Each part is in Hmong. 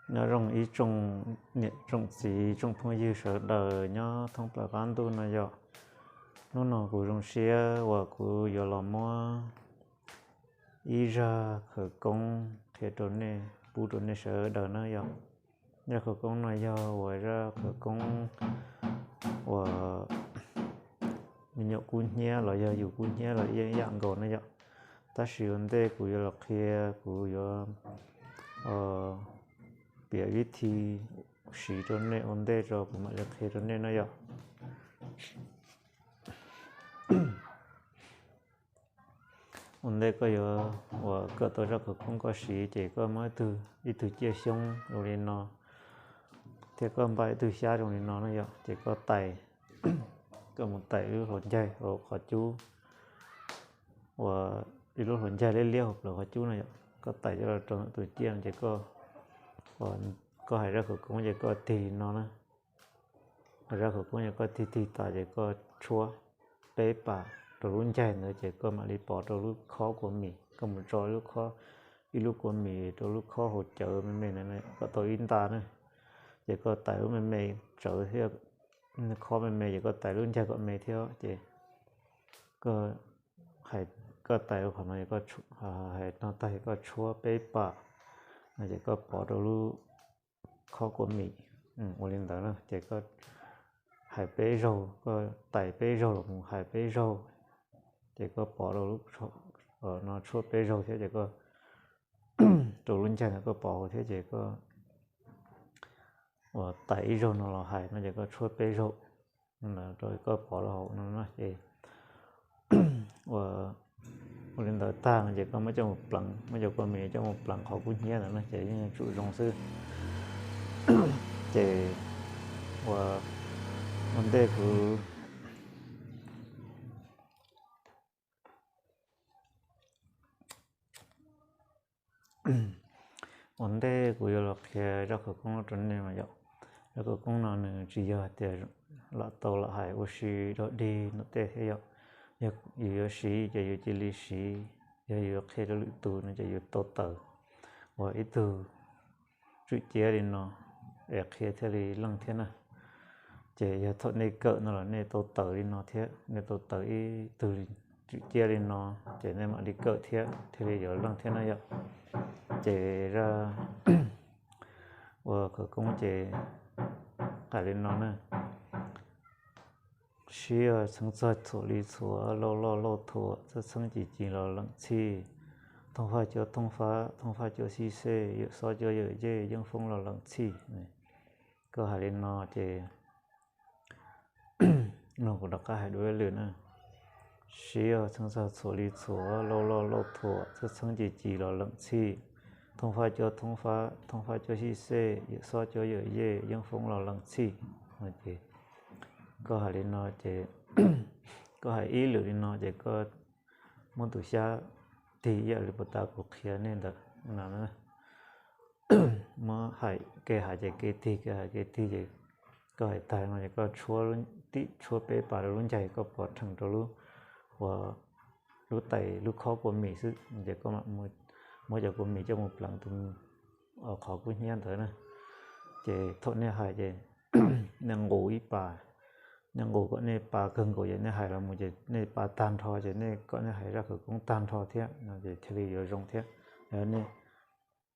Nyob zoo ib tsoom niam tsoom txiv tsoom phooj ywg sawv daws nyob thoob plaws qab ntuj no yom. Hnub no kuv zoo siab uas kuv yuav los muab ib zaj khawv koob qhia rau nej, pub rau nej sawv daws na yom. Zaj khawv koob no yog uas zaj khawv koob uas me nyuam kub hnyiab los yog yus kub hnyiab los yeej ib yam nkaus na yom. Tab sis ua ntej kuv yuav los qhia, kuv yuav piav vib thi siv rau nej ua ntej tso kuv mam li qhia rau nej no yom. Ua ntej koj yuav uas kawm tau zaj khawv koob koj siv ces koj muab ib tug ciaj xyoob zoo li no, thiab koj npaj ib tug xyab zoo li no no yom, ces koj tais, koj mus tais ib lub hluas ncaig hauv qhov cub, uas ib lub hluas ncaig liab liab hauv plawv qhov cub no yom, koj tais coj los rau tus ciaj no ces koj, koj hais zaj khawv koob ces koj tig no na. Hais zaj khawv koob ces koj tig tig tas ces koj tshuab peb pas rau lub ncaig ntawd ces koj mam li pov rau lub khob kua mis. Koj mus tso lub khob, ib lub kua mis rau lub khob hauv cawv me me ntawd, koj tau ib nta na. Ces koj tais lub me me tsawv thiab, khob me me ces koj tais lub ncaig kom me thiab ces koj hais, koj tais qhov no, hais no tag koj tshuab peb pas no ces koj pov rau lub khob kua mis. Ua li ntawd na ces koj hais peb zaug, koj tais peb zaug los mus hais peb zaug, ces koj pov rau lub, no tshuab peb zaug thiab ces koj rau lub ncaig ntawd koj pov hauv thiab ces koj uas tais ib zaug no los hais no ces koj tshuab peb zaug rau koj pov rau hauv no no ces ua li ntawd tag no ces koj muab coj mus pleev, muab cov kua mis coj mus pleev qhov kub hnyiab ntawd no ces yeej tsum zoo xwb. Ces ua, ua ntej kuv ua ntej kuv yuav los qhia zaj khawv koob rau nej mas yom. Zaj khawv koob no nws tsis yog tias lam tau lam hais ua si dog dig ntawm tej thiab yom. Yog yus yuav siv ces yus cia li siv, yog yus yuav qhia rau lwm tus no ces yus tau tawm ua ib tug tswm ciab li no es qhia thiaj li leej thiab na. Ces yog thaum nej kawm no los nej tau tawm li no thiab, nej tau tawm ib tug tswm ciab li no ces nej mam li kawm thiab thiaj li yuav leej thiab na yom. Ces zaj ua khawv koob ces hais li no na: Siv txheeb txog txhuam li txhuam, lauj loj lauj thuam, txheeb txheeb ci ci los leem txhij. Thooj faj cuab thooj fab, thooj faj cuab xib xej, yawm xob cuab yawm yej, yeej foob los leem txhij. Koj hais li no ces, no kuv rov qab hais dua ib lwm na. Siv txheeb txog txhuam li txhuam, lauj loj lauj thuam, txheeb txheeb ci ci los leem txhij. Thooj faj cuab thooj fab, thooj faj cuab xib xej, yawm xob cuab yawm yej, yeej foob los leem txhij. Ces koj hais li no ces, koj hais ib lwm li no ces koj muab tus xyab tig ib yam li puag ta kuv qhia nej ntawd no. Muab hais, kev hais ces kev tig, kev hais kev tig ces koj hais tag no ces koj tib tshuab peb pas rau lub ncaig, koj pov rhees rau lub, uas lub tais lub khob kua mis xwb ces koj mam muab cov kua mis coj mus pleev tus qhov kub hnyiab ntawd na. Ces thaum nej hais ces nej nqus ib pas, nej nqus kom nej pa kawg nkaus ces nej hais los mus ces nej pa tag nrho ces nej kom nej hais zaj khawv koob tag nrho thiab no ces thiaj li yuav zoo thiab.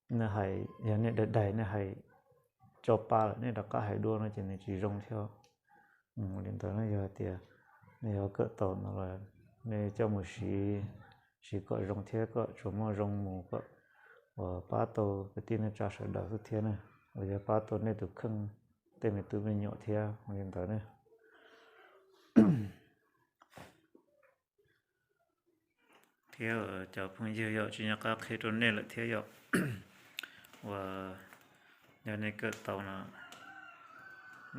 Nej hais, yog nej daig daig nej hais tso pa lawm nej rov qab hais dua no ces nws tsis zoo thiab. Li ntawd yog hais tias nej yuav kawm tau no los nej coj mus siv, siv kom zoo thiab kom tsuas muaj zoo mus kom uas pab tau kwv tij neej tsa sawv daws xwb thiab na, uas yog pab tau nej tus kheej tej me tub me nyuam thiab li ntawd na. Thiab cov phooj ywg yom, tsis nco qab qhia rau nej lawm thiab yom, uas yog nej kawm tau no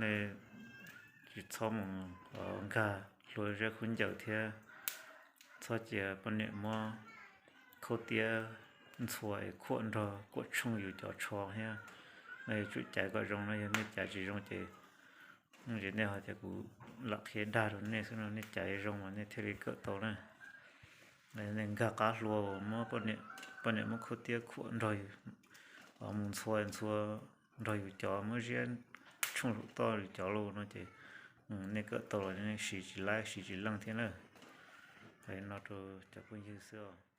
nej tsis txhob mus nkag hlua zeb khaub ncaws thiab txhob cia poj niam muab khaub tiab ntxhua es khuam nrog kuam tshooj yus cov tsho thiab. Nej yuav tsum caiv kom zoo no, yog nej caiv tsis zoo ces, ces nej ho tias kuv lam qhia dag rau nej xwb no, nej caiv zoo mas nej thiaj li kawm tau na. Nej nkag qab hlua, poj niam muab khaub tiab khuam nrog yus mus ntxhua ntxhua nrog yus cov muab ziab tshooj saum toj yus cov los no ces nej kawm tau los nej siv tsis laib siv tsis leej thiab na. Hais no rau cov phooj ywg xwb os.